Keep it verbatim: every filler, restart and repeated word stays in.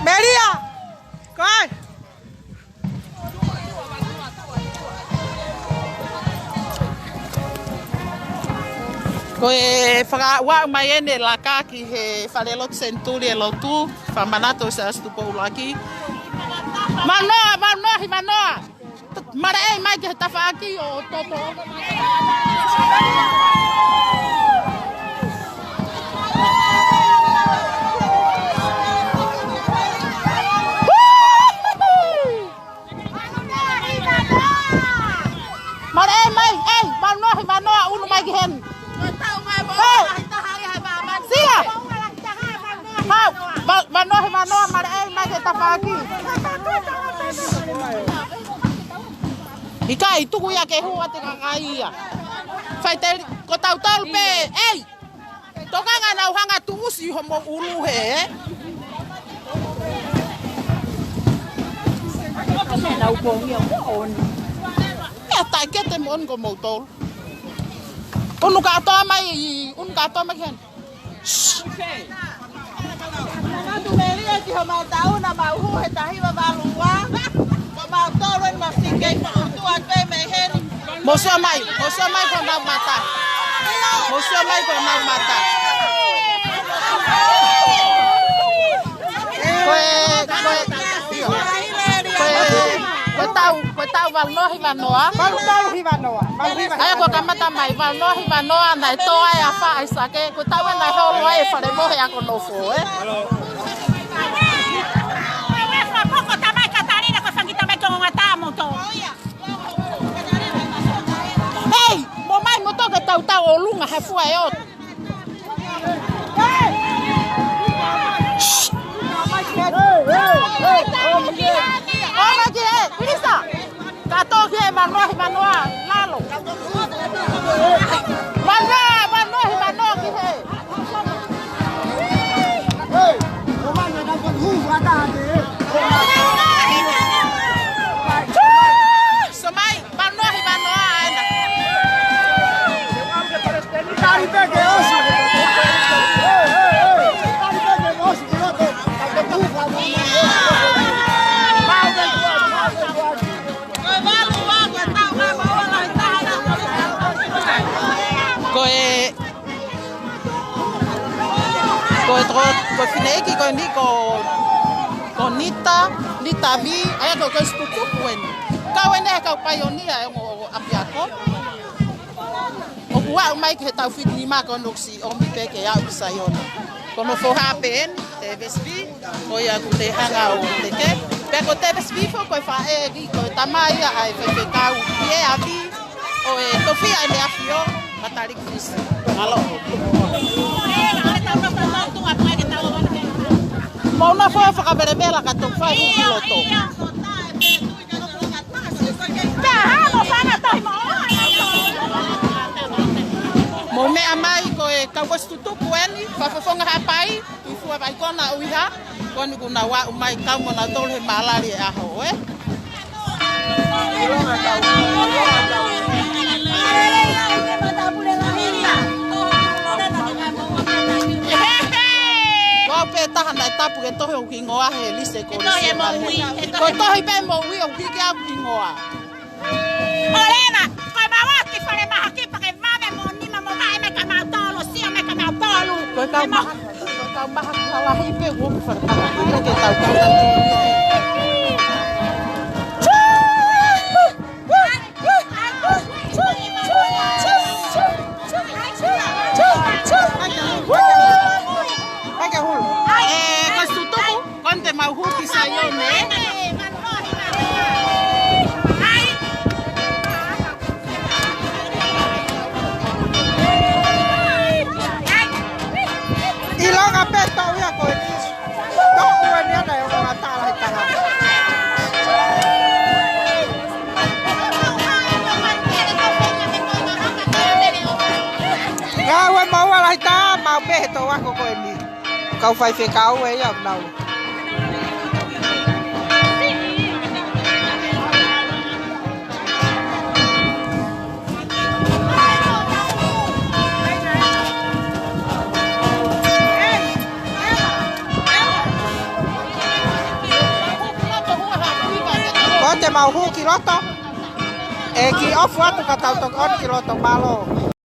Melia! Kai! Ko e fakaaʻu mai eni e laka ki he falelotu Senituli e lotu, fakamanatu ʻo Siaosi Tupou ʻUluaki. Vanoa, vanoa, hi vanoa. Maleʻei mai ki he tafaʻaki ʻo toto. Maleʻei mai, ʻei, vanoa, hi vanoa, ʻunu mai ki heni. Hei! Sila! Hau, va-, vanoa, hi vanoa, maleʻei mai ki he tafaʻaki. ʻIkai, tuku ia ke hū ʻa e kakai ia. Faiteli, ko tautolu pē, ʻei! Tokanga naʻa nau hanga tuʻusi homou ʻulu hē. Nau pongia moʻoni. Ia taʻekete moʻoni ko moutolu. ʻUnu kātoa mai, ʻunu kātoa mai ki heni. Shh. Manatu Melia ki homau taʻu naʻa mau hū he taha hiva valu ua. Ko mautolu eni masi kei faʻutu atu mei heni. Mou sio mai, mou sio mai ki honau mata. Mou sio mai ki honau mata. Ko e, ko e, ko e, ko e taʻu, ko e taʻu valu noa hi vanoa. Valu tolu hi vanoa. Valu hi vanoa. ʻAia, kuo kamata mai, valu noa hi vanoa, naʻe tō ai ʻa e afā ʻa ʻAisake, ko e taʻu ē naʻe holo ai e fale mohe ʻa ko nofo, ē? Ko e fua poko tamai Katalina, ko e fanga kiʻi tamai konga tā moutolu. Hei, mou mai moutolu ke tau tau ʻolunga he fua ʻe ʻotu. Ka toki e, Pilisa. Ka toki e, vanoa hi vanoa, lalo. Vanoa, vanoa hi vanoa ki he. Sio mai. Vanoa hi vanoa ena. Ko e, ko e toko, ko e fineʻeiki ko eni ko, ko Nita, Nita Vi, ʻaia ko, ko e Situkupu eni. Kau eni he kau paionia ʻo e ongo ʻapiako. ʻOku aʻu mai ki he taʻu fitu nima ko ʻene ʻosi ʻomi pē ke aʻu ki Saione. Ko hono foha pē eni, Tevesivi, ko ia ʻoku te hanga ʻo teke. Pea ko Tevesivi foki ko e faʻē ki, ko e tamai ia ʻa e faifekau ʻi he ʻapi, ʻo e tofiʻa ʻEne ʻAfio, Mataliki Fisi. Mālō. Mou nofo fakavelavela ka toki fai ʻuhi loto. Mou meʻa mai ko e kau ʻosi tutuku eni, fakafofonga Haʻapai, Tuʻifua Vaikona ʻUiha, ko eni kuo nau aʻu mai kau mo nautolu he malali e ʻaho, ē? Ko au pē taha naʻe tapu ke tohi hoku hingoa he lise ko e lise e moʻui. Ko e tohi pē moʻui ʻoku hiki hoku hingoa. ʻOleva, ko e maua ki fale mahaki pea ke vave mo nima mo vaʻe mai kia mautolu, sio mai kia mautolu. Ko e kau mahaki, ko e kau mahaki lalahi pē ʻoku fale mahaki pē ke tau kau tau. Ē, ko e Situkupu, ko eni te mau hū ki Saione. ʻIlonga pē tau ia ko eni. Tau ua ni ana e ongo ngata lahi taha. Ngāue maua lahi taha, maʻu pē he tō ako ko eni. Kau faifekau ē ia nau. Te mau hū ki loto. ʻE kiʻi ʻofa atu ka tau toki ʻosi ki loto, mālō.